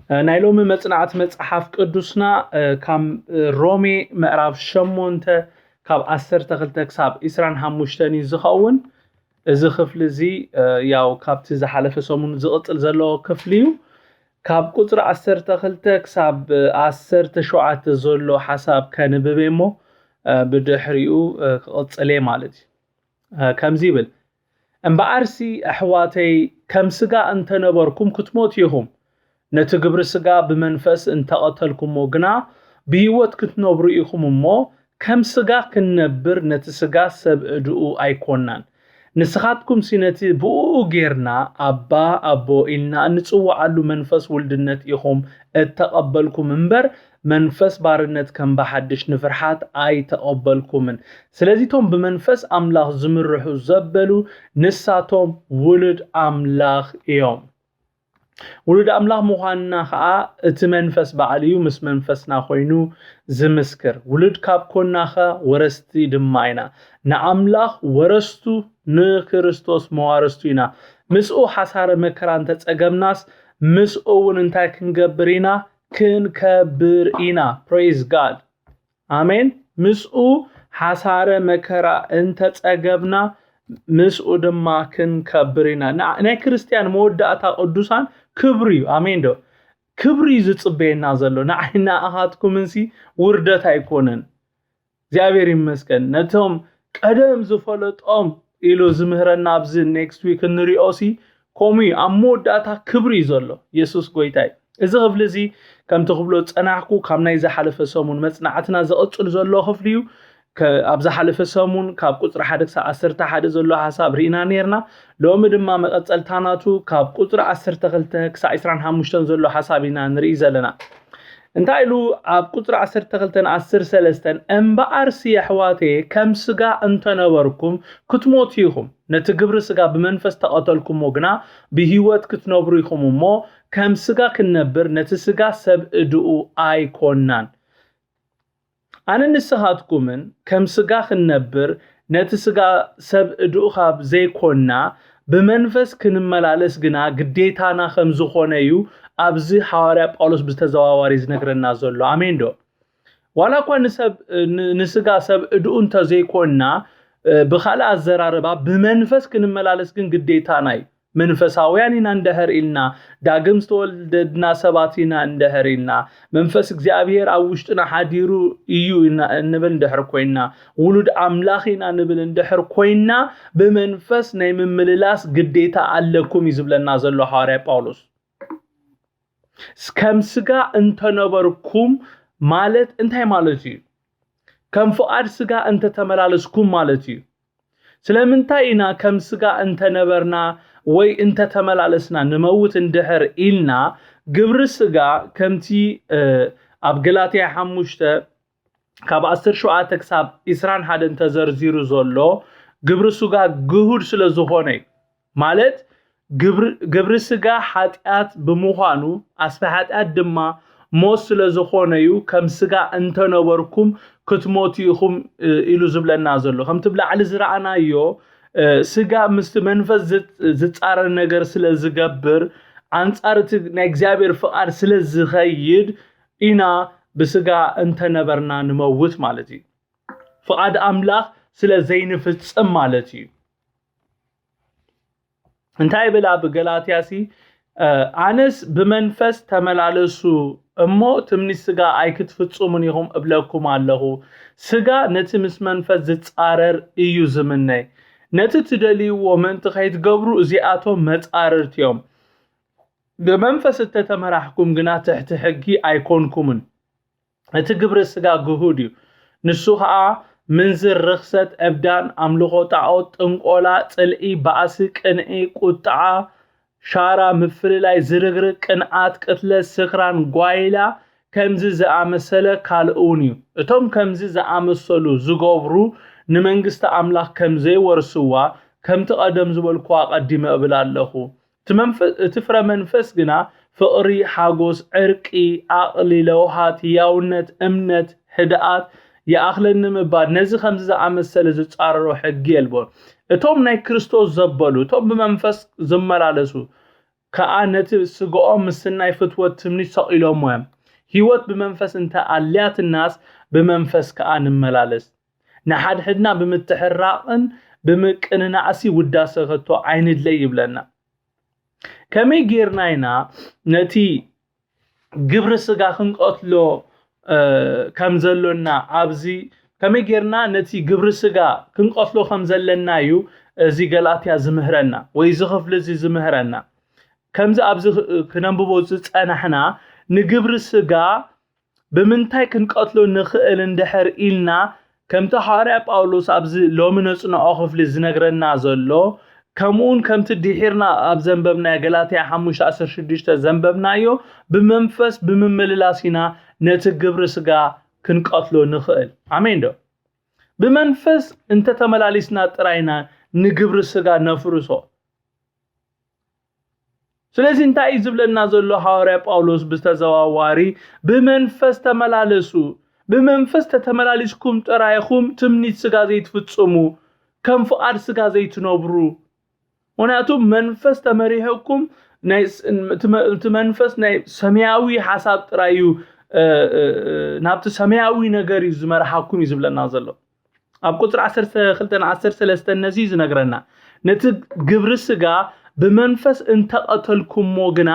ናይ ሎሚ መጽናዕቲ መጽሓፍ ቅዱስና ካብ ሮሜ ምዕራፍ ሸሞንተ ካብ ዓሰርተ ክልተ ክሳብ ዕስራን ሓሙሽተን እዩ ዝኸውን። እዚ ክፍሊ እዚ ያው ካብቲ ዝሓለፈ ሰሙን ዝቕጽል ዘሎ ክፍሊ እዩ። ካብ ቁጽሪ ዓሰርተ ክልተ ክሳብ ዓሰርተ ሸውዓተ ዘሎ ሓሳብ ከንብብ እሞ ብድሕሪኡ ክቕጽል እየ ማለት እዩ። ከምዚ ይብል፣ እምበኣርሲ ኣሕዋተይ ከም ስጋ እንተነበርኩም ክትሞቱ ኢኹም። ነቲ ግብሪ ስጋ ብመንፈስ እንተቐተልኩሞ ግና ብህይወት ክትነብሩ ኢኹም እሞ ከም ስጋ ክንነብር ነቲ ስጋ ሰብ እድኡ ኣይኮናን። ንስኻትኩምሲ ነቲ ብእኡ ጌርና ኣባ ኣቦ ኢልና እንጽውዓሉ መንፈስ ውልድነት ኢኹም እተቐበልኩም እምበር መንፈስ ባርነት ከም ብሓድሽ ንፍርሓት ኣይተቐበልኩምን። ስለዚ እቶም ብመንፈስ ኣምላኽ ዝምርሑ ዘበሉ ንሳቶም ውሉድ ኣምላኽ እዮም። ውሉድ ኣምላኽ ምዃንና ኸዓ እቲ መንፈስ ባዕሉ እዩ ምስ መንፈስና ኮይኑ ዝምስክር። ውሉድ ካብ ኮናኸ ወረስቲ ድማ ኢና፣ ንኣምላኽ ወረስቱ ንክርስቶስ መዋርስቱ ኢና። ምስኡ ሓሳረ መከራ እንተጸገብናስ ምስኡ እውን እንታይ ክንገብር ኢና? ክንከብር ኢና። Praise God። ኣሜን። ምስኡ ሓሳረ መከራ እንተጸገብና ምስኡ ድማ ክንከብር ኢና። ናይ ክርስትያን መወዳእታ ቅዱሳን ክብሪ እዩ። ኣሜን ዶ? ክብሪ እዩ ዝጽበየና ዘሎ። ንዓይ ንኣኻትኩምንሲ ውርደት ኣይኮነን። እግዚኣብሔር ይመስገን። ነቶም ቀደም ዝፈለጦም ኢሉ ዝምህረና ኣብዚ ኔክስት ዊክ እንሪኦ ሲ ከምኡ እዩ። ኣብ መወዳእታ ክብሪ እዩ ዘሎ። የሱስ ጎይታ እዩ። እዚ ክፍሊ እዚ ከምቲ ክብሎ ዝጸናሕኩ ካብ ናይ ዝሓለፈ ሰሙን መጽናዕትና ዝቕጽል ዘሎ ክፍሊ እዩ። ኣብ ዝሓለፈ ሰሙን ካብ ቁጽሪ ሓደ ክሳብ ዓሰርተ ሓደ ዘሎ ሓሳብ ርኢና ነርና። ሎሚ ድማ መቐጸልታ ናቱ ካብ ቁጽሪ ዓሰርተ ክልተ ክሳብ ዕስራን ሓሙሽተን ዘሎ ሓሳብ ኢና ንርኢ ዘለና። እንታይ ኢሉ ኣብ ቁጽሪ ዓሰርተ ክልተን ዓሰርተ ሰለስተን፣ እምበኣርሲ ኣሕዋተየ ከም ስጋ እንተነበርኩም ክትሞቱ ኢኹም። ነቲ ግብሪ ስጋ ብመንፈስ ተቐተልኩሞ ግና ብህይወት ክትነብሩ ኢኹም እሞ ከም ስጋ ክንነብር ነቲ ስጋ ሰብ እድኡ ኣይኮናን። ኣነ ንስኻትኩምን ከም ስጋ ክንነብር ነቲ ስጋ ሰብ እድኡ ካብ ዘይኮና ብመንፈስ ክንመላለስ ግና ግዴታና ከም ዝኾነ እዩ ኣብዚ ሓዋርያ ጳውሎስ ብተዘዋዋሪ ዝነግረና ዘሎ። ኣሜን ዶ? ዋላ እኳ ንስጋ ሰብ እድኡ እንተዘይኮና ብካልእ ኣዘራርባ ብመንፈስ ክንመላለስ ግን ግዴታና እዩ። መንፈሳውያን ኢና እንድሕር ኢልና፣ ዳግም ዝተወለድና ሰባት ኢና እንድሕር ኢልና፣ መንፈስ እግዚኣብሔር ኣብ ውሽጥና ሓዲሩ እዩ እንብል እንድሕር ኮይና፣ ውሉድ ኣምላኽ ኢና ንብል እንድሕር ኮይና፣ ብመንፈስ ናይ ምምልላስ ግዴታ ኣለኩም እዩ ዝብለና ዘሎ ሃዋርያ ጳውሎስ። ከም ስጋ እንተነበርኩም ማለት እንታይ ማለት እዩ? ከም ፍቓድ ስጋ እንተተመላለስኩም ማለት እዩ። ስለምንታይ ኢና ከም ስጋ እንተነበርና ወይ እንተተመላለስና ንመውት እንድሕር ኢልና፣ ግብሪ ስጋ ከምቲ ኣብ ገላትያ ሓሙሽተ ካብ ዓሰርተ ሸውዓተ ክሳብ ዕስራን ሓደን ተዘርዚሩ ዘሎ ግብሪ ስጋ ግሁድ ስለ ዝኾነ እዩ። ማለት ግብሪ ስጋ ሓጢኣት ብምዃኑ ኣስቢ ሓጢኣት ድማ ሞት ስለ ዝኾነ እዩ ከም ስጋ እንተነበርኩም ክትሞቱ ኢኹም ኢሉ ዝብለና ዘሎ። ከምቲ ብላዕሊ ዝረኣናዮ ስጋ ምስቲ መንፈስ ዝፃረር ነገር ስለ ዝገብር ኣንፃር እቲ ናይ እግዚኣብሔር ፍቓድ ስለ ዝኸይድ ኢና ብስጋ እንተነበርና ንመውት ማለት እዩ። ፍቓድ ኣምላኽ ስለ ዘይንፍጽም ማለት እዩ። እንታይ ይብል ኣብ ገላትያ ሲ ኣነስ ብመንፈስ ተመላለሱ እሞ ትምኒት ስጋ ኣይክትፍጽሙን ኢኹም እብለኩም ኣለኹ። ስጋ ነቲ ምስ መንፈስ ዝጻረር እዩ ዝምነ። ነቲ ትደልይዎ ምእንቲ ከይትገብሩ እዚኣቶም መጻርርቲ እዮም። ብመንፈስ እተተመራሕኩም ግና ትሕቲ ሕጊ ኣይኮንኩምን። እቲ ግብሪ ስጋ ግሁድ እዩ። ንሱ ኸኣ ምንዝር፣ ርኽሰት፣ ዕብዳን፣ ኣምልኾ ጣዖት፣ ጥንቆላ፣ ጽልኢ፣ ባእሲ፣ ቅንኢ፣ ቁጥዓ፣ ሻራ፣ ምፍልላይ፣ ዝርግርግ፣ ቅንዓት፣ ቅትለት፣ ስኽራን፣ ጓይላ፣ ከምዚ ዝኣመሰለ ካልእ እውን እዩ። እቶም ከምዚ ዝኣመሰሉ ዝገብሩ ንመንግስቲ ኣምላኽ ከም ዘይወርስዋ ከምቲ ቀደም ዝበልኩዋ ኣቐዲመ እብል ኣለኹ። እቲ ፍረ መንፈስ ግና ፍቕሪ፣ ሓጎስ፣ ዕርቂ፣ ዓቕሊ፣ ለውሃት፣ ህያውነት፣ እምነት፣ ህድኣት፣ ይኣኽለኒ ምባል፣ ነዚ ከምዚ ዝኣመሰለ ዝጻረሮ ሕጊ የልቦን። እቶም ናይ ክርስቶስ ዘበሉ፣ እቶም ብመንፈስ ዝመላለሱ፣ ከኣ ነቲ ስጋኦም ምስናይ ፍትወት ትምኒት ሰቒሎሞ እዮም። ህይወት ብመንፈስ እንተ ኣልያትናስ፣ ብመንፈስ ከኣ ንመላለስ። ንሓድሕድና ብምትሕራቕን ብምቅንናዕሲ ውዳሰ ከቶ ኣይንድለይ ይብለና። ከመይ ጌርና ኢና ነቲ ግብሪ ስጋ ክንቀትሎ ከም ዘሎና ኣብዚ ከመይ ጌርና ነቲ ግብሪ ስጋ ክንቀትሎ ከም ዘለና እዩ እዚ ገላትያ ዝምህረና ወይ እዚ ክፍሊ እዚ ዝምህረና። ከምዚ ኣብዚ ክነንብቦ ዝጸናሕና ንግብሪ ስጋ ብምንታይ ክንቀትሎ ንኽእል እንድሕር ኢልና ከምቲ ሃዋርያ ጳውሎስ ኣብዚ ሎሚ ነጽንዖ ክፍሊ ዝነግረና ዘሎ ከምኡውን ከምቲ ድሒርና ኣብ ዘንበብናዮ ገላትያ ሓሙሽተ ዓሰርተ ሽዱሽተ ዘንበብናዮ ብመንፈስ ብምምልላስ ኢና ነቲ ግብሪ ስጋ ክንቀትሎ ንኽእል። ኣሜን ዶ? ብመንፈስ እንተተመላሊስና ጥራይና ንግብሪ ስጋ ነፍርሶ። ስለዚ እንታይ እዩ ዝብለና ዘሎ ሃዋርያ ጳውሎስ? ብተዘዋዋሪ ብመንፈስ ተመላለሱ። ብመንፈስ ተተመላሊስኩም ጥራይኹም ትምኒት ስጋ ዘይትፍጽሙ፣ ከም ፍቓድ ስጋ ዘይትነብሩ። ምክንያቱ መንፈስ ተመሪሕኩም እቲ መንፈስ ናይ ሰማያዊ ሓሳብ ጥራይ እዩ ናብቲ ሰማያዊ ነገር እዩ ዝመርሓኩም እዩ ዝብለና ዘሎ። ኣብ ቁፅሪ ዓሰርተ ክልተ ዓሰርተ ሰለስተ ነዚ እዩ ዝነግረና። ነቲ ግብሪ ስጋ ብመንፈስ እንተቐተልኩሞ ግና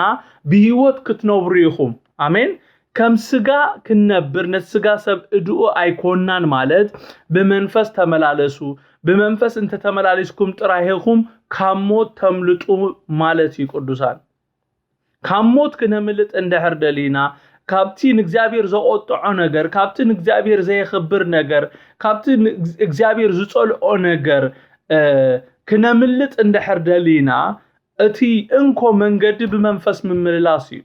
ብህይወት ክትነብሩ ኢኹም። ኣሜን። ከም ስጋ ክንነብር ነቲ ስጋ ሰብ እድኡ ኣይኮናን ማለት ብመንፈስ ተመላለሱ፣ ብመንፈስ እንተተመላሊስኩም ጥራይ ኢኹም ካብ ሞት ተምልጡ ማለት እዩ። ቅዱሳን ካብ ሞት ክነምልጥ እንድሕር ደሊና ካብቲ ንእግዚኣብሔር ዘቆጥዖ ነገር ካብቲ ንእግዚኣብሔር ዘየኽብር ነገር ካብቲ እግዚኣብሔር ዝጸልኦ ነገር ክነምልጥ እንድሕር ደሊና እቲ እንኮ መንገዲ ብመንፈስ ምምልላስ እዩ።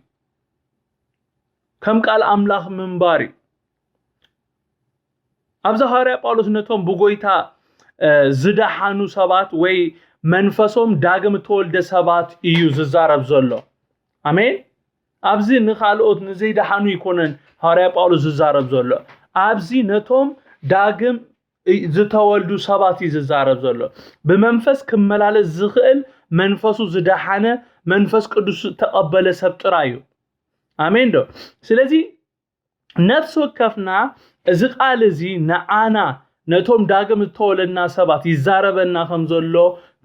ከም ቃል ኣምላኽ ምንባር እዩ። ኣብዚ ሃዋርያ ጳውሎስ ነቶም ብጎይታ ዝደሓኑ ሰባት ወይ መንፈሶም ዳግም እተወልደ ሰባት እዩ ዝዛረብ ዘሎ። ኣሜን። ኣብዚ ንኻልኦት ንዘይደሓኑ ኣይኮነን ሃዋርያ ጳውሎስ ዝዛረብ ዘሎ። ኣብዚ ነቶም ዳግም ዝተወልዱ ሰባት እዩ ዝዛረብ ዘሎ። ብመንፈስ ክመላለስ ዝኽእል መንፈሱ ዝደሓነ መንፈስ ቅዱስ ዝተቐበለ ሰብ ጥራይ እዩ። ኣሜን ዶ? ስለዚ ነፍሲ ወከፍና እዚ ቃል እዚ ንዓና ነቶም ዳግም ዝተወለድና ሰባት ይዛረበና ከም ዘሎ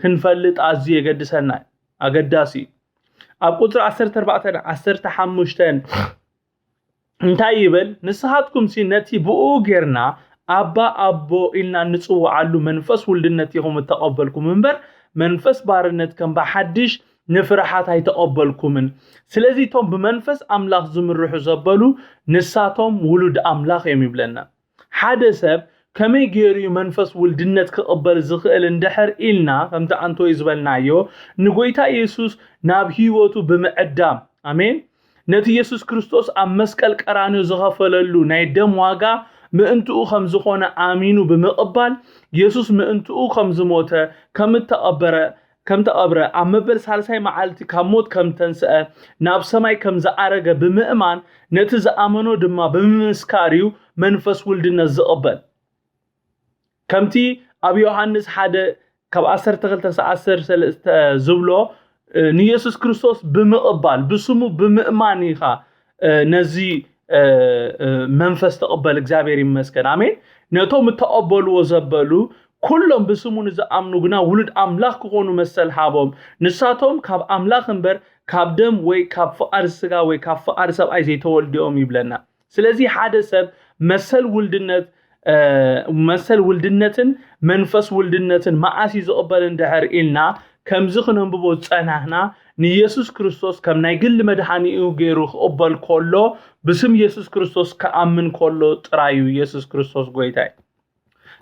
ክንፈልጥ ኣዝዩ የገድሰና ኣገዳሲ እዩ። ኣብ ቁፅሪ ዓሰርተ ኣርባዕተ ዓሰርተ ሓሙሽተ እንታይ ይብል? ንስኻትኩምሲ ነቲ ብኡ ጌርና ኣባ ኣቦ ኢልና እንጽውዓሉ መንፈስ ውልድነት ኢኹም እተቐበልኩም እምበር መንፈስ ባርነት ከም ብሓድሽ ንፍርሓት ኣይተቐበልኩምን። ስለዚ እቶም ብመንፈስ ኣምላኽ ዝምርሑ ዘበሉ ንሳቶም ውሉድ ኣምላኽ እዮም ይብለና። ሓደ ሰብ ከመይ ገይሩ እዩ መንፈስ ውልድነት ክቕበል ዝኽእል እንድሕር ኢልና ከምቲ ኣንቶይ ዝበልናዮ ንጎይታ ኢየሱስ ናብ ህይወቱ ብምዕዳም ኣሜን ነቲ ኢየሱስ ክርስቶስ ኣብ መስቀል ቀራንዮ ዝኸፈለሉ ናይ ደም ዋጋ ምእንትኡ ከም ዝኾነ ኣሚኑ ብምቕባል ኢየሱስ ምእንትኡ ከም ዝሞተ ከም እተቐበረ ከም ተቐብረ ኣብ መበል ሳልሳይ መዓልቲ ካብ ሞት ከም ተንስአ ናብ ሰማይ ከም ዝኣረገ ብምእማን ነቲ ዝኣመኖ ድማ ብምምስካር እዩ መንፈስ ውልድነት ዝቕበል። ከምቲ ኣብ ዮሃንስ ሓደ ካብ ዓሰርተ ክልተ ዓሰርተ ሰለስተ ዝብሎ ንኢየሱስ ክርስቶስ ብምቕባል ብስሙ ብምእማን ኢኻ ነዚ መንፈስ ተቐበል። እግዚኣብሔር ይመስገን ኣሜን። ነቶም እተቐበልዎ ዘበሉ ኩሎም ብስሙ ንዝኣምኑ ግና ውሉድ ኣምላኽ ክኾኑ መሰል ሃቦም። ንሳቶም ካብ ኣምላኽ እምበር ካብ ደም ወይ ካብ ፍቓድ ስጋ ወይ ካብ ፍቓድ ሰብኣይ ዘይተወልዲኦም ይብለና። ስለዚ ሓደ ሰብ መሰል ውልድነት መሰል ውልድነትን መንፈስ ውልድነትን መዓስ እዩ ዝቕበል እንድሕር ኢልና ከምዚ ክነንብቦ ዝጸናህና ንኢየሱስ ክርስቶስ ከም ናይ ግሊ መድሓኒኡ ገይሩ ክቕበል ከሎ ብስም ኢየሱስ ክርስቶስ ክኣምን ከሎ ጥራይ እዩ ኢየሱስ ክርስቶስ ጎይታ እዩ።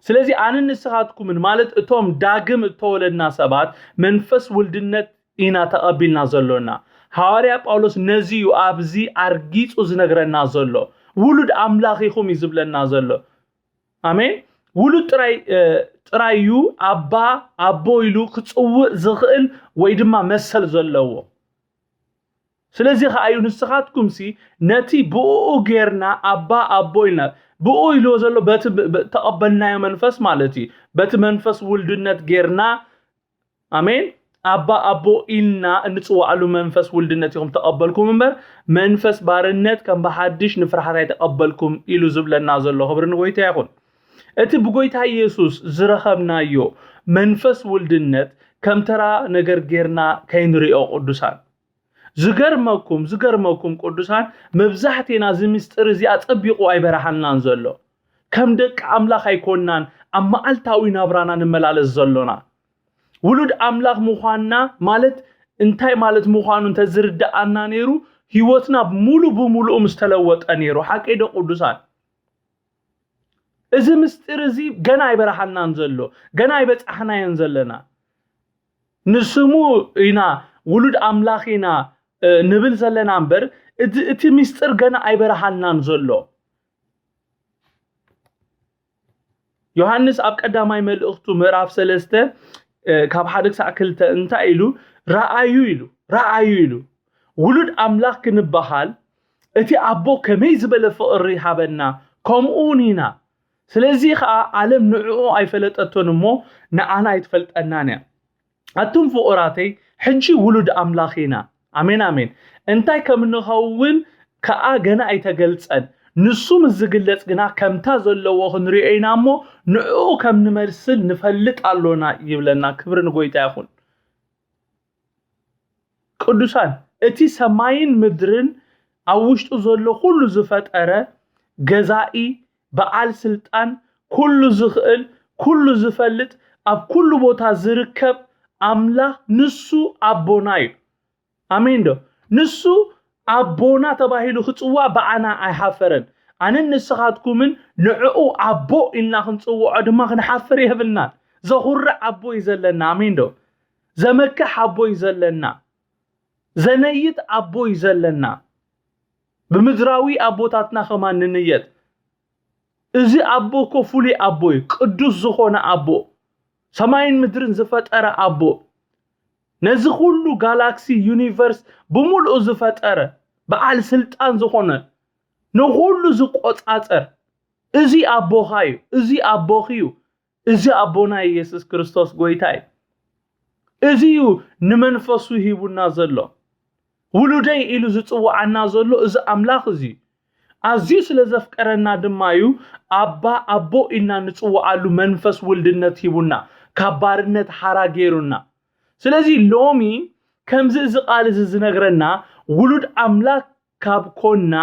ስለዚ ኣንን ንስኻትኩምን ማለት እቶም ዳግም እተወለድና ሰባት መንፈስ ውልድነት ኢና ተቐቢልና ዘሎና። ሃዋርያ ጳውሎስ ነዚ እዩ ኣብዚ ኣርጊጹ ዝነግረና ዘሎ። ውሉድ ኣምላኽ ኢኹም እዩ ዝብለና ዘሎ። ኣሜን። ውሉድ ጥራይ ጥራይ እዩ ኣባ ኣቦ ኢሉ ክጽውእ ዝኽእል ወይ ድማ መሰል ዘለዎ። ስለዚ ከኣ እዩ ንስኻትኩምሲ ነቲ ብእኡ ጌርና ኣባ ኣቦ ኢልና ብኡ ኢልዎ ዘሎ በቲ ተቐበልናዮ መንፈስ ማለት እዩ። በቲ መንፈስ ውልድነት ጌርና ኣሜን ኣባ ኣቦ ኢልና እንጽዋዕሉ መንፈስ ውልድነት ኢኹም ተቐበልኩም እምበር መንፈስ ባርነት ከም ብሓድሽ ንፍርሓት ኣይተቐበልኩም ኢሉ ዝብለና ዘሎ። ክብሪ ንጎይታ ይኹን። እቲ ብጎይታ ኢየሱስ ዝረኸብናዮ መንፈስ ውልድነት ከም ተራ ነገር ጌርና ከይንሪኦ ቅዱሳን። ዝገርመኩም ዝገርመኩም ቅዱሳን፣ መብዛሕቴና እዚ ምስጢር እዚ ኣጸቢቑ ኣይበረሃልናን ዘሎ። ከም ደቂ ኣምላኽ ኣይኮናን ኣብ መዓልታዊ ናብራና ንመላለስ ዘሎና። ውሉድ ኣምላኽ ምዃንና ማለት እንታይ ማለት ምዃኑ እንተዝርድኣና ነይሩ፣ ህይወትና ሙሉ ብምሉኡ ምስተለወጠ ነይሩ። ሓቀይ ዶ ቅዱሳን? እዚ ምስጢር እዚ ገና ኣይበረሃልናን ዘሎ፣ ገና ኣይበጻሕናዮን ዘለና። ንስሙ ኢና ውሉድ ኣምላኽ ኢና ንብል ዘለና እምበር፣ እቲ ምስጢር ገና ኣይበረሃልናን ዘሎ። ዮሃንስ ኣብ ቀዳማይ መልእኽቱ ምዕራፍ ሰለስተ ካብ ሓደ ክሳዕ ክልተ እንታይ ኢሉ? ረኣዩ ኢሉ፣ ረኣዩ ኢሉ። ውሉድ ኣምላኽ ክንበሃል እቲ ኣቦ ከመይ ዝበለ ፍቕሪ ሃበና፣ ከምኡ እውን ኢና። ስለዚ ኸዓ ዓለም ንዕኡ ኣይፈለጠቶን እሞ ንዓና ኣይትፈልጠናን እያ። ኣቱም ፍቑራተይ፣ ሕጂ ውሉድ ኣምላኽ ኢና። ኣሜን፣ ኣሜን። እንታይ ከም እንኸውን ከኣ ገና ኣይተገልጸን። ንሱ ምስ ዝግለጽ ግና ከምታ ዘለዎ ክንሪኦ ኢና እሞ ንዕኡ ከም ንመስል ንፈልጥ ኣሎና ይብለና። ክብሪ ንጎይታ ይኹን። ቅዱሳን፣ እቲ ሰማይን ምድርን ኣብ ውሽጡ ዘሎ ኩሉ ዝፈጠረ ገዛኢ፣ በዓል ስልጣን፣ ኩሉ ዝኽእል፣ ኩሉ ዝፈልጥ፣ ኣብ ኩሉ ቦታ ዝርከብ ኣምላኽ ንሱ ኣቦና እዩ። ኣሜን ዶ? ንሱ ኣቦና ተባሂሉ ክጽዋዕ ብኣና ኣይሓፈረን። ኣነን ንስኻትኩምን ንዕኡ ኣቦ ኢልና ክንጽውዖ ድማ ክንሓፍር የብልናን። ዘኹርዕ ኣቦ እዩ ዘለና። ኣሜን ዶ? ዘመክሕ ኣቦ እዩ ዘለና። ዘነይት ኣቦ እዩ ዘለና። ብምድራዊ ኣቦታትና ከማን ንንየት። እዚ ኣቦ እኮ ፍሉይ ኣቦ እዩ። ቅዱስ ዝኾነ ኣቦ፣ ሰማይን ምድርን ዝፈጠረ ኣቦ፣ ነዚ ኩሉ ጋላክሲ፣ ዩኒቨርስ ብምልኡ ዝፈጠረ፣ በዓል ስልጣን ዝኾነ፣ ንኹሉ ዝቆጻጸር፣ እዚ ኣቦኻ እዩ። እዚ ኣቦኺ እዩ። እዚ ኣቦና ኢየሱስ ክርስቶስ ጎይታ እዩ። እዚ እዩ ንመንፈሱ ሂቡና ዘሎ። ውሉደይ ኢሉ ዝጽውዓና ዘሎ እዚ ኣምላኽ እዚ እዩ። ኣዝዩ ስለ ዘፍቀረና ድማ እዩ ኣባ ኣቦ ኢልና ንጽውዓሉ መንፈስ ውልድነት ሂቡና፣ ካብ ባርነት ሓራ ገይሩና። ስለዚ ሎሚ ከምዚ እዚ ቃል እዚ ዝነግረና ውሉድ ኣምላኽ ካብ ኮና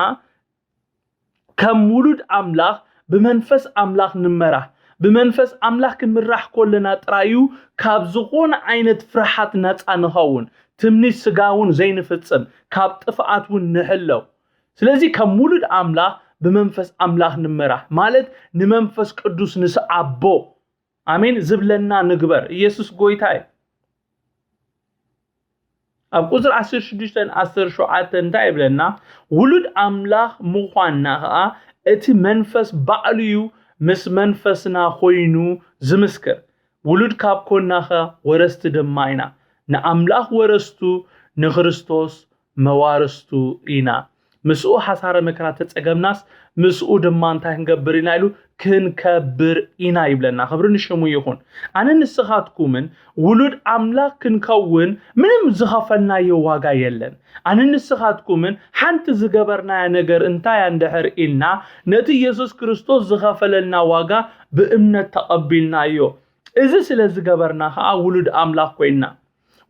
ከም ውሉድ ኣምላኽ ብመንፈስ ኣምላኽ ንመራሕ። ብመንፈስ ኣምላኽ ክንምራሕ ኮለና ጥራይ እዩ ካብ ዝኾነ ዓይነት ፍርሓት ነጻ ንኸውን፣ ትምኒት ስጋ እውን ዘይንፍጽም፣ ካብ ጥፍኣት እውን ንሕለው። ስለዚ ከም ውሉድ ኣምላኽ ብመንፈስ ኣምላኽ ንመራሕ ማለት ንመንፈስ ቅዱስ ንስዓቦ። ኣሜን ዝብለና ንግበር። ኢየሱስ ጎይታ እዩ። ኣብ ቁጽሪ ዓሰርተ ሽዱሽተ ዓሰርተ ሸውዓተ እንታይ ይብለና? ውሉድ ኣምላኽ ምዃንና ኸኣ እቲ መንፈስ ባዕሉ እዩ ምስ መንፈስና ኮይኑ ዝምስክር። ውሉድ ካብ ኮናኸ ወረስቲ ድማ ኢና። ንኣምላኽ ወረስቱ ንክርስቶስ መዋርስቱ ኢና። ምስኡ ሓሳረ መከራ ተጸገምናስ ምስኡ ድማ እንታይ ክንገብር ኢና ኢሉ ክንከብር ኢና ይብለና። ክብሪ ንሽሙ ይኹን። ኣነ ንስኻትኩምን ውሉድ ኣምላኽ ክንከውን ምንም ዝኸፈልናዮ ዋጋ የለን። ኣነ ንስኻትኩምን ሓንቲ ዝገበርናያ ነገር እንታይ እንድሕር ኢልና ነቲ ኢየሱስ ክርስቶስ ዝኸፈለልና ዋጋ ብእምነት ተቐቢልናዮ። እዚ ስለ ዝገበርና ኸዓ ውሉድ ኣምላኽ ኮይንና።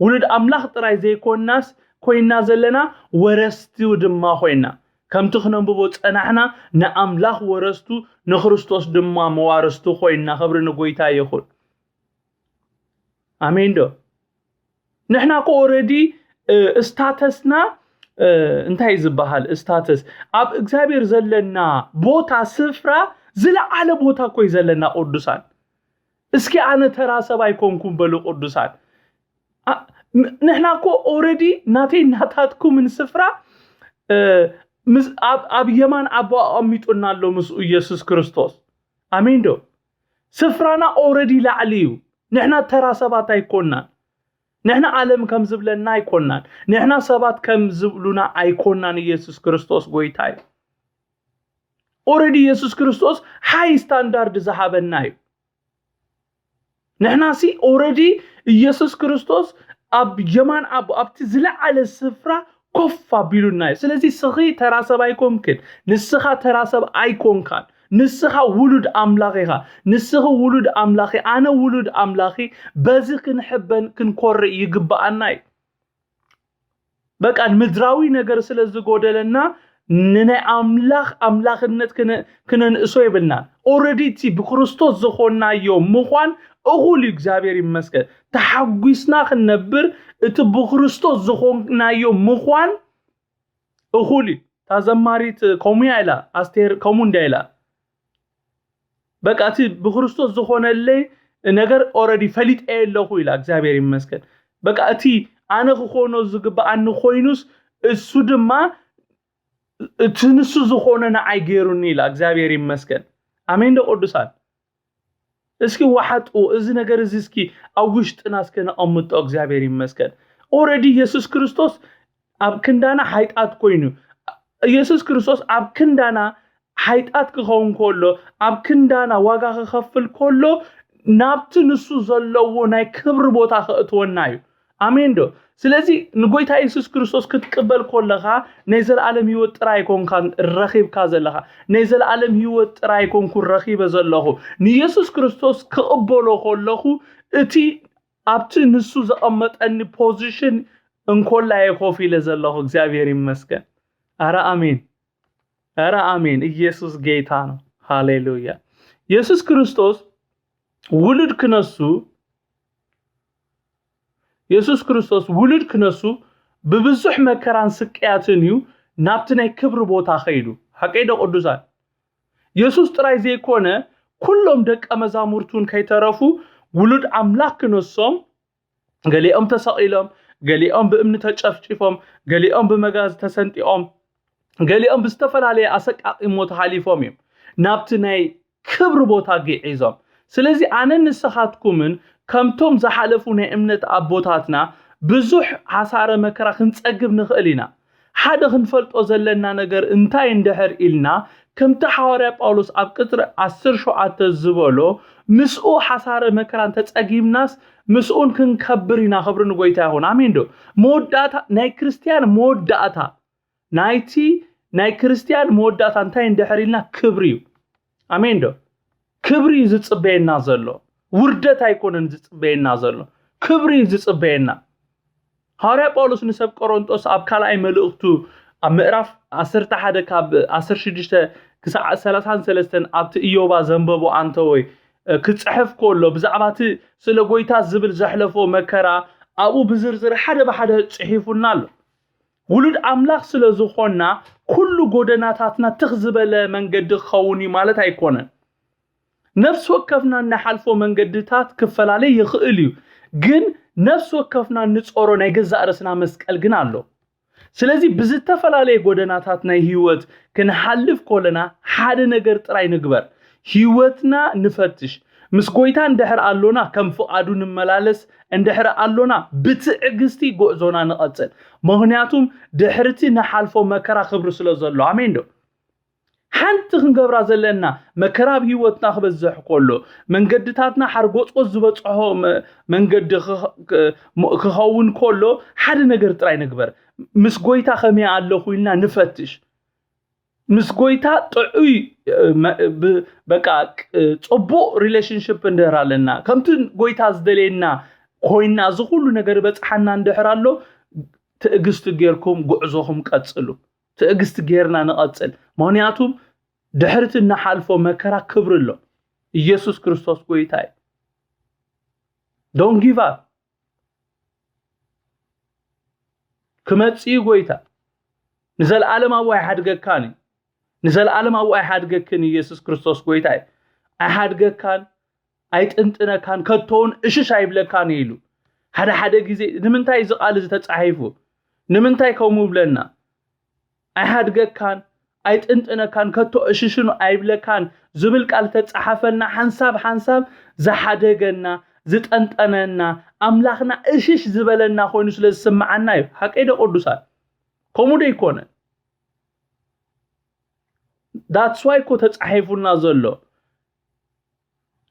ውሉድ ኣምላኽ ጥራይ ዘይኮንናስ ኮይንና ዘለና ወረስቲ ድማ ኮይንና። ከምቲ ክነንብቦ ጸናሕና ንኣምላኽ ወረስቱ ንክርስቶስ ድማ መዋርስቱ ኮይንና። ክብሪ ንጎይታ ይኹን። ኣሜን ዶ? ንሕና እኮ ኦረዲ ስታተስና እንታይ ዝበሃል ስታተስ ኣብ እግዚኣብሔር ዘለና ቦታ ስፍራ ዝለዓለ ቦታ እኮ እዩ ዘለና ቅዱሳን። እስኪ ኣነ ተራ ሰብ ኣይኮንኩም በሉ ቅዱሳን። ንሕና እኮ ኦረዲ ናተይ ናታትኩምን ስፍራ ኣብ የማን ኣቦ ኣቐሚጡና ኣሎ ምስኡ ኢየሱስ ክርስቶስ። ኣሜን ዶ? ስፍራና ኦረዲ ላዕሊ እዩ። ንሕና ተራ ሰባት ኣይኮናን። ንሕና ዓለም ከም ዝብለና ኣይኮናን። ንሕና ሰባት ከም ዝብሉና ኣይኮናን። ኢየሱስ ክርስቶስ ጎይታ እዩ። ኦረዲ ኢየሱስ ክርስቶስ ሃይ ስታንዳርድ ዝሃበና እዩ። ንሕና ሲ ኦረዲ ኢየሱስ ክርስቶስ ኣብ የማን ኣቦ ኣብቲ ዝለዓለ ስፍራ ኮፍ ኣቢሉና እዩ። ስለዚ ንስኺ ተራ ሰብ ኣይኮንክን፣ ንስኻ ተራ ሰብ ኣይኮንካን። ንስኻ ውሉድ ኣምላኽ ኢኻ። ንስኺ ውሉድ ኣምላኽ፣ ኣነ ውሉድ ኣምላኽ። በዚ ክንሕበን ክንኮርዕ ይግብኣና እዩ። በቃ ምድራዊ ነገር ስለ ዝጎደለና ንናይ ኣምላኽ ኣምላኽነት ክነ- ክነንእሶ የብልናን። ኦረዲ እቲ ብክርስቶስ ዝኾንናዮ ምዃን እኹል እዩ። እግዚኣብሔር ይመስገን። ተሓጒስና ክንነብር እቲ ብክርስቶስ ዝኾንናዮ ምዃን እኹል እዩ። እታ ዘማሪት ከምኡ እያ ኢላ፣ ኣስቴር ከምኡ እንድያ ኢላ። በቃ እቲ ብክርስቶስ ዝኾነለይ ነገር ኦረዲ ፈሊጠ ኣለኹ ኢላ። እግዚኣብሔር ይመስገን። በቃ እቲ ኣነ ክኾኖ ዝግብኣኒ ኮይኑስ እሱ ድማ እቲ ንሱ ዝኾነ ንዓይ ገይሩኒ ኢላ። እግዚኣብሔር ይመስገን። ኣሜን ዶ ቅዱሳን? እስኪ ወሓጡ እዚ ነገር እዚ እስኪ ኣብ ውሽጥና እስከ ነቐምጦ። እግዚኣብሔር ይመስገን። ኦረዲ ኢየሱስ ክርስቶስ ኣብ ክንዳና ሓይጣት ኮይኑ፣ ኢየሱስ ክርስቶስ ኣብ ክንዳና ሓይጣት ክኸውን ከሎ፣ ኣብ ክንዳና ዋጋ ክኸፍል ከሎ፣ ናብቲ ንሱ ዘለዎ ናይ ክብሪ ቦታ ከእትወና እዩ። ኣሜን ዶ? ስለዚ ንጎይታ የሱስ ክርስቶስ ክትቅበል ከለኻ ናይ ዘለኣለም ህይወት ጥራይ ኣይኮንካን ረኺብካ ዘለኻ። ናይ ዘለኣለም ህይወት ጥራይ ኣይኮንኩን ረኺበ ዘለኹ። ንየሱስ ክርስቶስ ክቕበሎ ከለኹ እቲ ኣብቲ ንሱ ዘቐመጠኒ ፖዚሽን እንኮላ እየ ኮፍ ኢለ ዘለኹ። እግዚኣብሔር ይመስገን። ኣረ ኣሜን። ኣረ ኣሜን። ኢየሱስ ጌታ ነው። ሃሌሉያ። የሱስ ክርስቶስ ውሉድ ክነሱ የሱስ ክርስቶስ ውሉድ ክነሱ ብብዙሕ መከራን ስቅያትን እዩ ናብቲ ናይ ክብሪ ቦታ ኸይዱ። ሓቀይ ዶ ቅዱሳን? የሱስ ጥራይ ዘይኮነ ኩሎም ደቀ መዛሙርቱን ከይተረፉ ውሉድ ኣምላኽ ክነሶም ገሊኦም ተሰቒሎም፣ ገሊኦም ብእምኒ ተጨፍጭፎም፣ ገሊኦም ብመጋዝ ተሰንጢቖም፣ ገሊኦም ብዝተፈላለየ ኣሰቃቒ ሞት ሓሊፎም እዮም ናብቲ ናይ ክብሪ ቦታ ግዒዞም። ስለዚ ኣነን ንስኻትኩምን ከምቶም ዝሓለፉ ናይ እምነት ኣቦታትና ብዙሕ ሓሳረ መከራ ክንጸግብ ንኽእል ኢና። ሓደ ክንፈልጦ ዘለና ነገር እንታይ እንድሕር ኢልና፣ ከምቲ ሓዋርያ ጳውሎስ ኣብ ቅጽሪ ዓሰርተ ሸውዓተ ዝበሎ፣ ምስኡ ሓሳረ መከራ እንተጸጊብናስ ምስኡን ክንከብር ኢና። ክብሪ ንጎይታ ይኹን። ኣሜን ዶ? መወዳእታ ናይ ክርስትያን መወዳእታ ናይቲ ናይ ክርስትያን መወዳእታ እንታይ እንድሕር ኢልና ክብሪ እዩ። ኣሜን ዶ? ክብሪ እዩ ዝጽበየና ዘሎ። ውርደት ኣይኮነን ዝጽበየና ዘሎ፣ ክብሪ እዩ ዝጽበየና። ሃዋርያ ጳውሎስ ንሰብ ቆሮንጦስ ኣብ ካልኣይ መልእኽቱ ኣብ ምዕራፍ ዓሰርተ ሓደ ካብ ዓሰርተ ሽዱሽተ ክሳዕ ሰላሳን ሰለስተን ኣብቲ ኢዮባ ዘንበቦ ኣንተ ወይ ክጽሕፍ ከሎ ብዛዕባ እቲ ስለ ጎይታ ዝብል ዘሕለፎ መከራ ኣብኡ ብዝርዝር ሓደ ብሓደ ጽሒፉና ኣሎ። ውሉድ ኣምላኽ ስለ ዝኾንና ኩሉ ጎደናታትና ትኽ ዝበለ መንገዲ ክኸውን እዩ ማለት ኣይኮነን። ነፍሲ ወከፍና እንሓልፎ መንገድታት ክፈላለይ ይኽእል እዩ፣ ግን ነፍሲ ወከፍና እንጾሮ ናይ ገዛእ ርእስና መስቀል ግን ኣሎ። ስለዚ ብዝተፈላለየ ጎደናታት ናይ ህይወት ክንሓልፍ ከለና ሓደ ነገር ጥራይ ንግበር፣ ህይወትና ንፈትሽ። ምስ ጎይታ እንድሕር ኣሎና ከም ፍቓዱ ንመላለስ፣ እንድሕር ኣሎና ብትዕግስቲ ጉዕዞና ንቐጽል። ምኽንያቱም ድሕርቲ ንሓልፎ መከራ ክብሪ ስለ ዘሎ። ኣሜን ዶ? ሓንቲ ክንገብራ ዘለና መከራ ኣብ ህይወትና ክበዝሕ ከሎ መንገድታትና ሓርጎጽጎጽ ዝበጽሖ መ- መንገዲ ክኸ- ክ- ሞ- ክኸውን ከሎ ሓደ ነገር ጥራይ ንግበር። ምስ ጎይታ ከመይ ኣለኹ ኢልና ንፈትሽ። ምስ ጎይታ ጥዑይ እ፣ መ- ብ- በቃ ቅ- ጽቡቕ ሪሌሽንሽፕ እንድህር ኣለና ከምቲ ጎይታ ዝደልየና ኮይና እዚ ኩሉ ነገር በጽሓና እንድሕር ኣሎ ትዕግስቲ ጌርኩም ጉዕዞኹም ቀጽሉ። ትዕግስቲ ጌርና ንቐጽል። ምኽንያቱም ድሕርቲ እንሓልፎ መከራ ክብሪ ኣሎ። ኢየሱስ ክርስቶስ ጎይታ እዩ። Don't give up። ክመጽእ እዩ ጎይታ። ንዘለኣለም ኣብኡ ኣይሓድገካን እዩ። ንዘለኣለም ኣብኡ ኣይሓድገክን እዩ። ኢየሱስ ክርስቶስ ጎይታ እዩ። ኣይሓድገካን፣ ኣይጥንጥነካን፣ ከቶውን እሽሽ ኣይብለካን እዩ ኢሉ። ሓደ ሓደ ግዜ ንምንታይ እዚ ቃል እዚ ተጻሒፉ? ንምንታይ ከምኡ ይብለና? ኣይሓድገካን፣ ኣይጥንጥነካን፣ ከቶ እሽሽኑ ኣይብለካን ዝብል ቃል ተጻሓፈልና ሓንሳብ ሓንሳብ ዝሓደገና፣ ዝጠንጠነና፣ ኣምላኽና እሽሽ ዝበለና ኮይኑ ስለ ዝስምዓና እዩ። ሓቀይ ዶ ቅዱሳን? ከምኡ ዶ ይኮነን? That's why እኮ ተጻሒፉልና ዘሎ።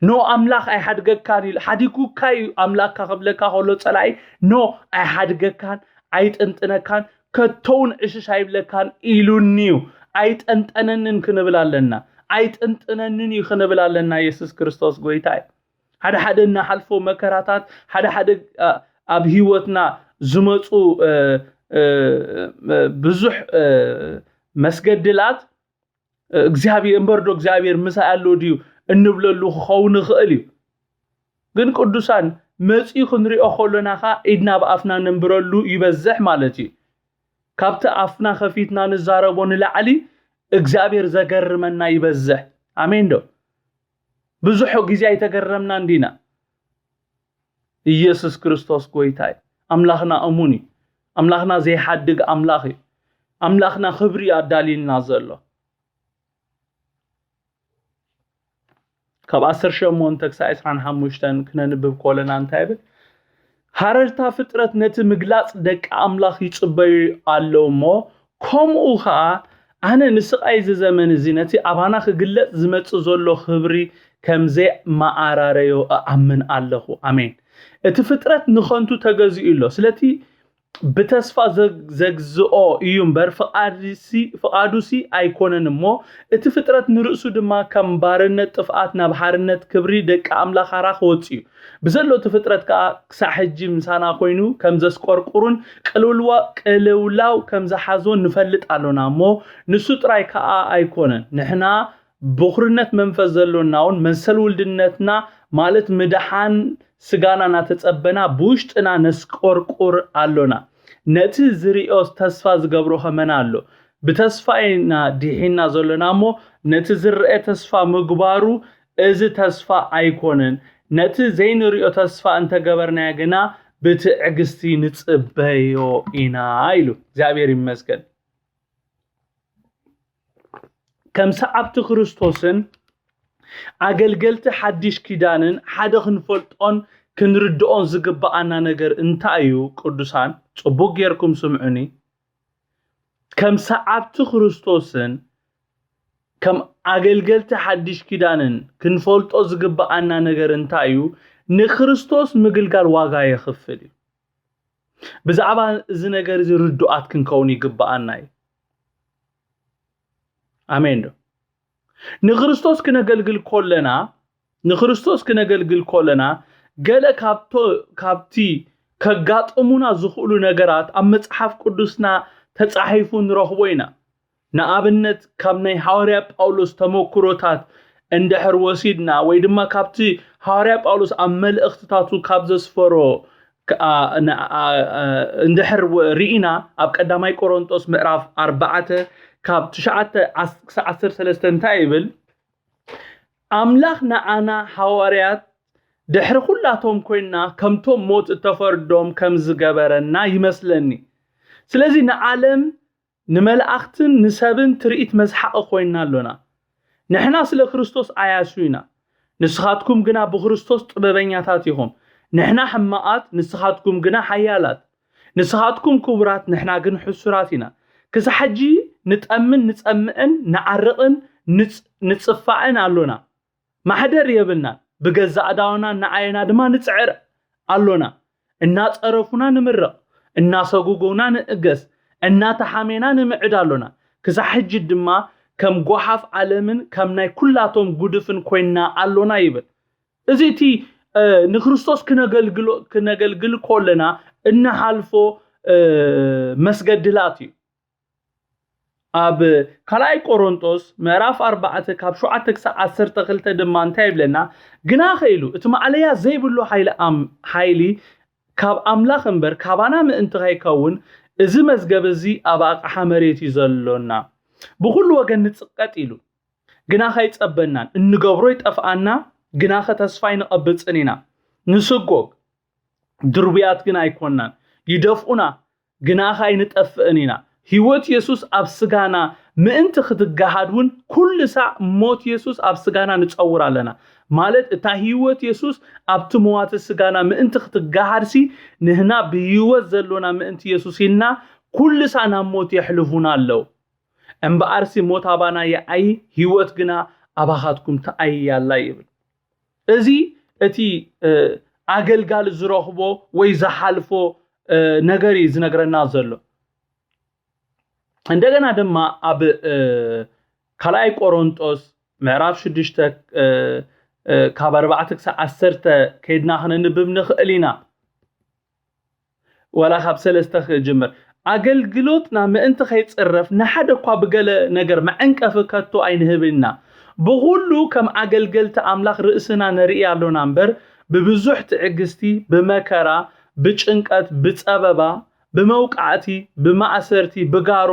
ኖ ኣምላኽ ኣይሓድገካን ኢሉ ሓዲጉካ እዩ ኣምላኽካ ክብለካ ከሎ ጸላኢ ኖ ኣይሓድገካን ኣይጥንጥነካን ከቶውን ዕሽሽ ኣይብለካን ኢሉኒ እዩ ኣይጠንጠነንን ክንብል ኣለና ኣይጥንጥነንን እዩ ክንብል ኣለና የሱስ ክርስቶስ ጎይታ እዩ ሓደ ሓደ እናሓልፎ መከራታት ሓደ ሓደ ኣብ ህይወትና ዝመፁ ብዙሕ መስገድላት እግዚኣብሔር እምበር ዶ እግዚኣብሔር ምሳይ ኣሎ ድዩ እንብለሉ ክኸውን ይኽእል እዩ ግን ቅዱሳን መፂኡ ክንሪኦ ከሎና ኸዓ ኢድና ብኣፍና ነንብረሉ ይበዝሕ ማለት እዩ ካብቲ ኣፍና ከፊትና ንዛረቦ ንላዕሊ እግዚኣብሔር ዘገርመና ይበዝሕ ኣሜን ዶ ብዙሕ ግዜ ኣይተገረምና እንዲና ኢየሱስ ክርስቶስ ጎይታ እዩ ኣምላኽና እሙን እዩ ኣምላኽና ዘይሓድግ ኣምላኽ እዩ ኣምላኽና ክብሪ ኣዳልዩልና ዘሎ ካብ ዓሰርተ ሸሞንተ ክሳብ ዕስራን ሓሙሽተን ክነንብብ ከለና እንታይ ይብል ሃረርታ ፍጥረት ነቲ ምግላጽ ደቂ ኣምላኽ ይጽበዩ ኣለዉ እሞ ከምኡ ኸኣ ኣነ ንስቓይ እዚ ዘመን እዚ ነቲ ኣባና ክግለጽ ዝመጽእ ዘሎ ክብሪ ከም ዘይመኣራረዮ እኣምን ኣለኹ ኣሜን እቲ ፍጥረት ንኸንቱ ተገዚኡ ኣሎ ስለቲ ብተስፋ ዘግዝኦ እዩ እምበር ፍቓዱሲ ኣይኮነን እሞ እቲ ፍጥረት ንርእሱ ድማ ከም ባርነት ጥፍኣት ናብ ሓርነት ክብሪ ደቂ ኣምላኽ ኣራ ክወጽእ እዩ ብዘሎ እቲ ፍጥረት ከዓ ክሳዕ ሕጂ ምሳና ኮይኑ ከም ዘስቆርቁሩን ቅልውላው ከም ዝሓዞን ንፈልጥ ኣሎና እሞ ንሱ ጥራይ ከዓ ኣይኮነን ንሕና ብኹርነት መንፈስ ዘሎና እውን መሰል ውልድነትና ማለት ምድሓን ስጋና እናተጸበና ብውሽጥና ነስቆርቁር ኣሎና። ነቲ ዝርእዮ ተስፋ ዝገብሮ ኸመና ኣሎ። ብተስፋ ኢና ድሒና ዘሎና እሞ ነቲ ዝረአ ተስፋ ምግባሩ እዚ ተስፋ ኣይኮነን። ነቲ ዘይንርእዮ ተስፋ እንተገበርናዮ ግና ብትዕግስቲ ንጽበዮ ኢና ኢሉ። እግዚኣብሔር ይመስገን። ከም ሰዓብቲ ክርስቶስን ኣገልገልቲ ሓድሽ ኪዳንን ሓደ ክንፈልጦን ክንርድኦን ዝግብኣና ነገር እንታይ እዩ? ቅዱሳን ጽቡቅ ጌርኩም ስምዑኒ። ከም ሰዓብቲ ክርስቶስን ከም ኣገልገልቲ ሓድሽ ኪዳንን ክንፈልጦ ዝግብኣና ነገር እንታይ እዩ? ንክርስቶስ ምግልጋል ዋጋ የኽፍል እዩ። ብዛዕባ እዚ ነገር እዚ ርዱኣት ክንከውን ይግብኣና እዩ። ኣሜን ዶ? ንክርስቶስ ክነገልግል ኮለና ንክርስቶስ ክነገልግል ኮለና ገለ ካብቲ ከጋጥሙና ዝኽእሉ ነገራት ኣብ መጽሓፍ ቅዱስና ተጻሒፉ ንረኽቦ ኢና። ንኣብነት ካብ ናይ ሃዋርያ ጳውሎስ ተመክሮታት እንድሕር ወሲድና ወይ ድማ ካብቲ ሃዋርያ ጳውሎስ ኣብ መልእኽትታቱ ካብ ዘስፈሮ እንድሕር ርኢና ኣብ ቀዳማይ ቆሮንጦስ ምዕራፍ ኣርባዕተ ካብ ትሽዓተ ክሳብ ዓሰርተ ሰለስተ እንታይ ይብል ኣምላኽ ንዓና ሃዋርያት ድሕሪ ኩላቶም ኮይንና ከምቶም ሞት እተፈርዶም ከም ዝገበረና ይመስለኒ ስለዚ ንዓለም ንመላእኽትን ንሰብን ትርኢት መስሓቒ ኮይንና ኣሎና ንሕና ስለ ክርስቶስ ዓያሹ ኢና ንስኻትኩም ግና ብክርስቶስ ጥበበኛታት ኢኹም ንሕና ሕማቓት ንስኻትኩም ግና ሓያላት ንስኻትኩም ክቡራት ንሕና ግን ሕሱራት ኢና ክሳብ ሕጂ ንጠምን ንጸምእን ንዓርቕን ንጽፋዕን ኣሎና ማሕደር የብልናን ብገዛእ ኣእዳውና እናዓየና ድማ ንጽዕር ኣሎና እናጸረፉና ንምረቕ እናሰጉጉና ንእገስ እናተሓሜና ንምዕድ ኣሎና ክሳብ ሕጂ ድማ ከም ጓሓፍ ዓለምን ከም ናይ ኩላቶም ጉድፍን ኮይንና ኣሎና ይብል እዚ እቲ ንክርስቶስ ክነገልግል ኮለና እንሓልፎ መስገድላት እዩ ኣብ ካልኣይ ቆሮንጦስ ምዕራፍ ኣርባዕተ ካብ ሸውዓተ ክሳብ ዓሰርተ ክልተ ድማ እንታይ ይብለና ግና ኸኢሉ እቲ ማዕለያ ዘይብሉ ሓይሊ ካብ ኣምላኽ እምበር ካባና ምእንቲ ከይከውን እዚ መዝገብ እዚ ኣብ ኣቕሓ መሬት እዩ ዘሎና ብኩሉ ወገን ንጽቀጥ ኢሉ ግናኸ ኣይጸበናን። እንገብሮ ይጠፍኣና፣ ግናኸ ተስፋ ኣይንቐብጽን ኢና። ንስጎግ፣ ድርቡያት ግን ኣይኮንናን። ይደፍኡና፣ ግናኸ ኣይንጠፍእን ኢና። ህይወት የሱስ ኣብ ስጋና ምእንቲ ክትገሃድ እውን ኩሉ ሳዕ ሞት የሱስ ኣብ ስጋና ንጸውር ኣለና። ማለት እታ ህይወት የሱስ ኣብቲ መዋቲ ስጋና ምእንቲ ክትገሃድሲ ንህና ብህይወት ዘሎና ምእንቲ የሱስ ኢልና ኩሉ ሳዕ ናብ ሞት የሕልፉና ኣለዉ። እምበኣርሲ ሞት ኣባና ይዓዪ፣ ህይወት ግና ኣባኻትኩም ትዓዪ ኣላ ይብል። እዚ እቲ ኣገልጋሊ ዝረኽቦ ወይ ዝሓልፎ ነገር እዩ ዝነግረና ዘሎ። እንደገና ድማ ኣብ ካልኣይ ቆሮንጦስ ምዕራፍ ሽዱሽተ ካብ ኣርባዕተ ክሳብ ዓሰርተ ከይድና ክነንብብ ንኽእል ኢና። ዋላ ካብ ሰለስተ ክጅምር። ኣገልግሎትና ምእንቲ ከይጽረፍ ንሓደ እኳ ብገለ ነገር መዐንቀፊ ከቶ ኣይንህብን ኢና። ብኹሉ ከም ኣገልገልቲ ኣምላኽ ርእስና ነርኢ ኣሎና እምበር፣ ብብዙሕ ትዕግስቲ፣ ብመከራ፣ ብጭንቀት፣ ብጸበባ፣ ብመውቃዕቲ፣ ብማእሰርቲ፣ ብጋሮ፣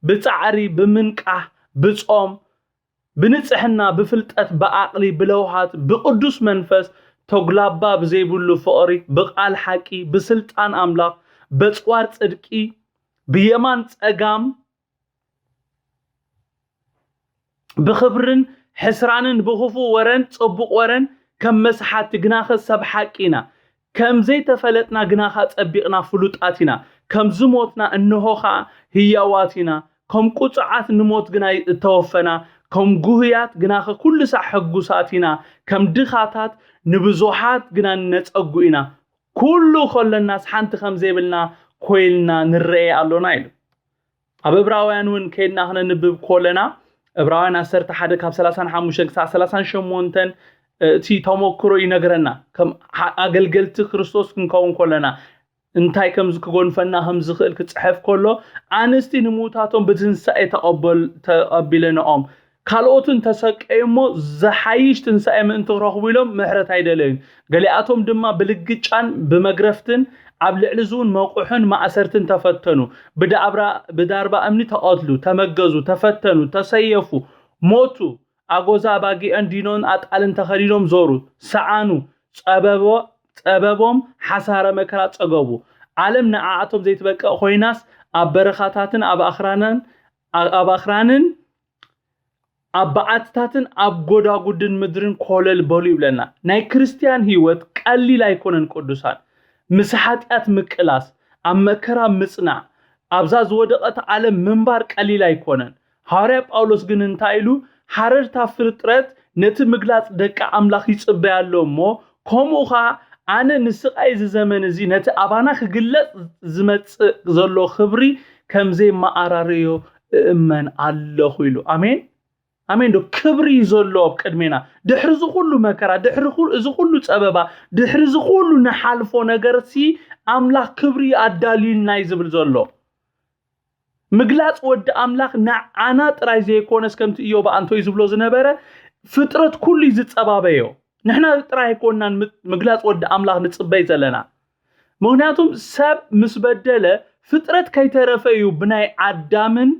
ብጻዕሪ፣ ብምንቃሕ፣ ብጾም፣ ብንጽሕና፣ ብፍልጠት፣ ብዓቕሊ፣ ብለውሃት፣ ብቕዱስ መንፈስ፣ ተጉላባ ብዘይብሉ ፍቕሪ፣ ብቓል ሓቂ፣ ብስልጣን ኣምላኽ፣ በጽዋር ጽድቂ፣ ብየማን ጸጋም፣ ብኽብርን ሕስራንን፣ ብኽፉእ ወረን ጽቡቕ ወረን፣ ከም መስሓቲ ግናኸ ሰብ ሓቂ ኢና። ከም ዘይተፈለጥና ግናኻ ጸቢቕና ፍሉጣት ኢና። ከም ዝሞትና እንሆ ኸኣ ህያዋት ኢና። ከም ቁጹዓት ንሞት ግና እተወፈና፣ ከም ጉህያት ግናኸ ኩሉ ሳዕ ሕጉሳት ኢና። ከም ድኻታት ንብዙሓት ግና ንነጸጉ ኢና። ኩሉ ከለናስ ሓንቲ ከም ዘይብልና ኮይልና ንረኤ ኣሎና ኢሉ። ኣብ ዕብራውያን እውን ከይድና ክነንብብ ከለና፣ ዕብራውያን ዓሰርተ ሓደ ካብ ሰላሳን ሓሙሽተን ክሳብ ሰላሳን ሸሞንተን እቲ ተመክሮ ይነግረና። ከም ሓ- ኣገልገልቲ ክርስቶስ ክንከውን ከለና እንታይ ከም ክጎንፈና ከም ዝኽእል ክጽሕፍ ከሎ፣ ኣንስቲ ንሙታቶም ብትንሳኤ ተቐበል- ተቐቢለንኦም፣ ካልኦትን ተሰቀዩ እሞ ዝሓይሽ ትንሳኤ ምእንቲ ክረኽቡ ኢሎም ምሕረት ኣይደለዩን። ገሊኣቶም ድማ ብልግጫን ብመግረፍትን ኣብ ልዕሊ እዚ እውን መቑሕን ማእሰርትን ተፈተኑ። ብዳብራ ብዳርባ እምኒ ተቐትሉ፣ ተመገዙ፣ ተፈተኑ፣ ተሰየፉ፣ ሞቱ። ኣጎዛ ኣባጊዕን ዲኖን ኣጣልን ተኸዲኖም ዞሩ፣ ሰዓኑ፣ ጸበቦ ጸበቦም ሓሳረ መከራ ጸገቡ። ዓለም ንዓኣቶም ዘይትበቅዕ ኮይናስ ኣብ በረኻታትን ኣብ ኣኽራንን ኣብ ኣኽራንን ኣብ በዓትታትን ኣብ ጎዳጉድን ምድርን ኮለል በሉ ይብለና። ናይ ክርስትያን ህይወት ቀሊል ኣይኮነን ቅዱሳን። ምስ ሓጢኣት ምቅላስ፣ ኣብ መከራ ምጽናዕ፣ ኣብዛ ዝወደቐት ዓለም ምንባር ቀሊል ኣይኮነን። ሃዋርያ ጳውሎስ ግን እንታይ ኢሉ? ሓረርታ ፍጥረት ነቲ ምግላጽ ደቂ ኣምላኽ ይጽበያ ኣሎ እሞ፣ ከምኡ ኸኣ ኣነ ንስቓይ እዚ ዘመን እዚ ነቲ ኣባና ክግለጽ ዝመጽእ ዘሎ ክብሪ ከም ዘይመኣራረዮ እእመን ኣለኹ ኢሉ። ኣሜን። ኣሜን ዶ? ክብሪ እዩ ዘሎ ኣብ ቅድሜና። ድሕሪ እዚ ኩሉ መከራ፣ ድሕሪ ኩ- እዚ ኩሉ ጸበባ፣ ድሕሪ እዚ ኩሉ ንሓልፎ ነገርሲ ኣምላኽ ክብሪ ኣዳልዩልና እዩ ዝብል ዘሎ። ምግላጽ ወዲ ኣምላኽ ንዓና ጥራይ ዘይኮነስ ከምቲ ኢዮብ ኣንቶይ ዝብሎ ዝነበረ ፍጥረት ኩሉ እዩ ዝጸባበዮ። ንሕና ጥራይ ኣይኮንናን ም- ምግላጽ ወዲ ኣምላኽ ንጽበይ ዘለና። ምክንያቱም ሰብ ምስ በደለ ፍጥረት ከይተረፈ እዩ ብናይ ኣዳምን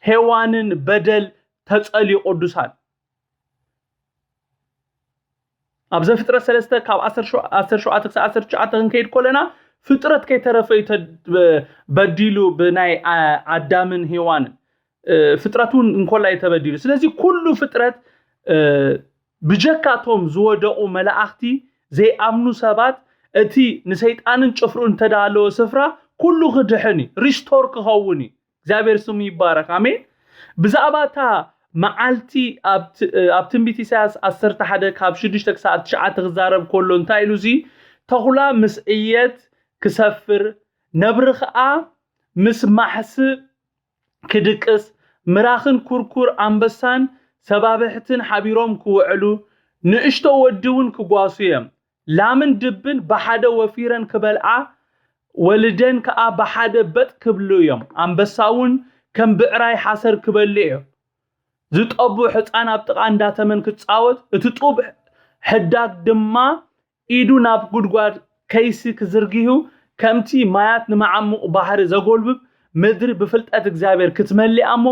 ሄዋንን በደል ተጸልዩ ቅዱሳን። ኣብ ዘፍጥረት ሰለስተ ካብ ዓሰርተ ሸውዓተ ክሳብ ዓሰርተ ትሽዓተ ክንከይድ ከለና ፍጥረት ከይተረፈ እዩ ተ- በዲሉ ብናይ ኣ- ኣዳምን ሄዋንን እ፣ ፍጥረት እውን እንኮላ እዩ ተበዲሉ። ስለዚ ኩሉ ፍጥረት እ፣ ብጀካቶም ዝወደቑ መላእኽቲ ዘይኣምኑ ሰባት እቲ ንሰይጣንን ጭፍሩን እተዳለወ ስፍራ ኩሉ ክድሕን እዩ፣ ሪስቶር ክኸውን እዩ። እግዚኣብሔር ስሙ ይባረክ። ኣሜን። ብዛዕባ እታ መዓልቲ ኣብ ት- ኣብ ትንቢት ኢሳያስ ዓሰርተ ሓደ ካብ ሽዱሽተ ክሳብ ትሽዓተ ክዛረብ ከሎ እንታይ ኢሉ? እዚ ተኹላ ምስ ዕየት ክሰፍር፣ ነብሪ ኸኣ ምስ ማሕስእ ክድቅስ፣ ምራኽን ኩርኩር ኣንበሳን ሰባብሕትን ሓቢሮም ክውዕሉ፣ ንእሽቶ ወዲ እውን ክጓሱ እዮም። ላምን ድብን ብሓደ ወፊረን ክበልዓ፣ ወልደን ከኣ ብሓደ በጥ ክብሉ እዮም። ኣንበሳ እውን ከም ብዕራይ ሓሰር ክበልዕ እዩ። ዝጠቡ ሕፃን ኣብ ጥቓ እንዳተመን ክጻወት፣ እቲ ጡብ ሕዳግ ድማ ኢዱ ናብ ጉድጓድ ከይሲ ክዝርግሑ፣ ከምቲ ማያት ንመዓሙቕ ባሕሪ ዘጎልብብ፣ ምድሪ ብፍልጠት እግዚኣብሔር ክትመሊኣ እሞ፣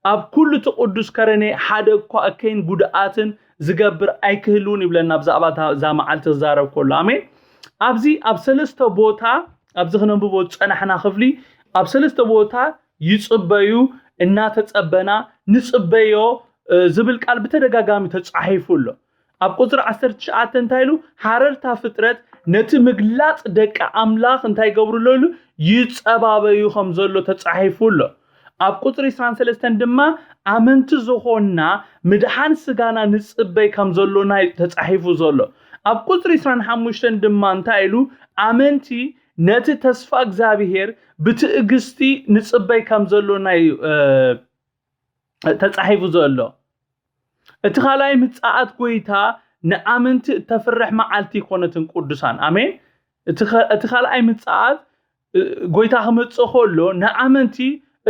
ኣብ ኩሉ እቲ ቅዱስ ከረኔ ሓደ እኳ እከይን ጉድኣትን ዝገብር ኣይክህልውን ይብለና ብዛዕባ እታ- እዛ መዓልቲ ክዛረብ ከሎ። ኣሜን። ኣብዚ ኣብ ሰለስተ ቦታ ኣብዚ ክነንብቦ ዝጸናሕና ክፍሊ ኣብ ሰለስተ ቦታ ይጽበዩ፣ እናተጸበና ንጽበዮ እ፣ ዝብል ቃል ብተደጋጋሚ ተጻሒፉ ኣሎ። ኣብ ቁጽሪ ዓሰርተ ትሽዓተ እንታይ ኢሉ? ሓረርታ ፍጥረት ነቲ ምግላጽ ደቂ ኣምላኽ እንታይ ይገብሩ ኣለዉ ኢሉ? ይጸባበዩ ከም ዘሎ ተጻሒፉ ኣሎ። ኣብ ቁፅሪ ዕስራን ሰለስተን ድማ ኣመንቲ ዝኾንና ምድሓን ስጋና ንፅበይ ከም ዘሎና እዩ ተፃሒፉ ዘሎ። ኣብ ቁፅሪ ዕስራን ሓሙሽተን ድማ እንታይ ኢሉ? ኣመንቲ ነቲ ተስፋ እግዚኣብሄር ብትዕግስቲ ንፅበይ ከም ዘሎና እዩ ተፃሒፉ ዘሎ። እቲ ካልኣይ ምፅኣት ጎይታ ንኣመንቲ እተፍርሕ መዓልቲ ይኮነትን ቅዱሳን። ኣሜን። እቲ ካልኣይ ምፅኣት ጎይታ ክመፅእ ከሎ ንኣመንቲ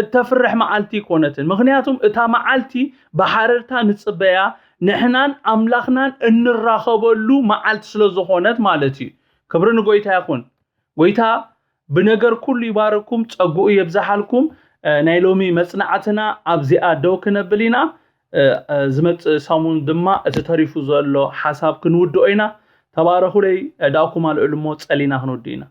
እተፍርሕ መዓልቲ ይኮነትን። ምክንያቱም እታ መዓልቲ ብሓረርታ ንፅበያ፣ ንሕናን ኣምላኽናን እንራኸበሉ መዓልቲ ስለ ዝኾነት ማለት እዩ። ክብሪ ንጎይታ ይኹን። ጎይታ ብነገር ኩሉ ይባርኩም፣ ጸጉኡ የብዝሓልኩም። ናይ ሎሚ መጽናዕትና ኣብዚኣ ደው ክነብል ኢና። ዝመጽእ ሰሙን ድማ እቲ ተሪፉ ዘሎ ሓሳብ ክንውድኦ ኢና። ተባረኹለይ። ዳእኩም ኣልዕሉ እሞ ጸሊና ክንውድእ ኢና።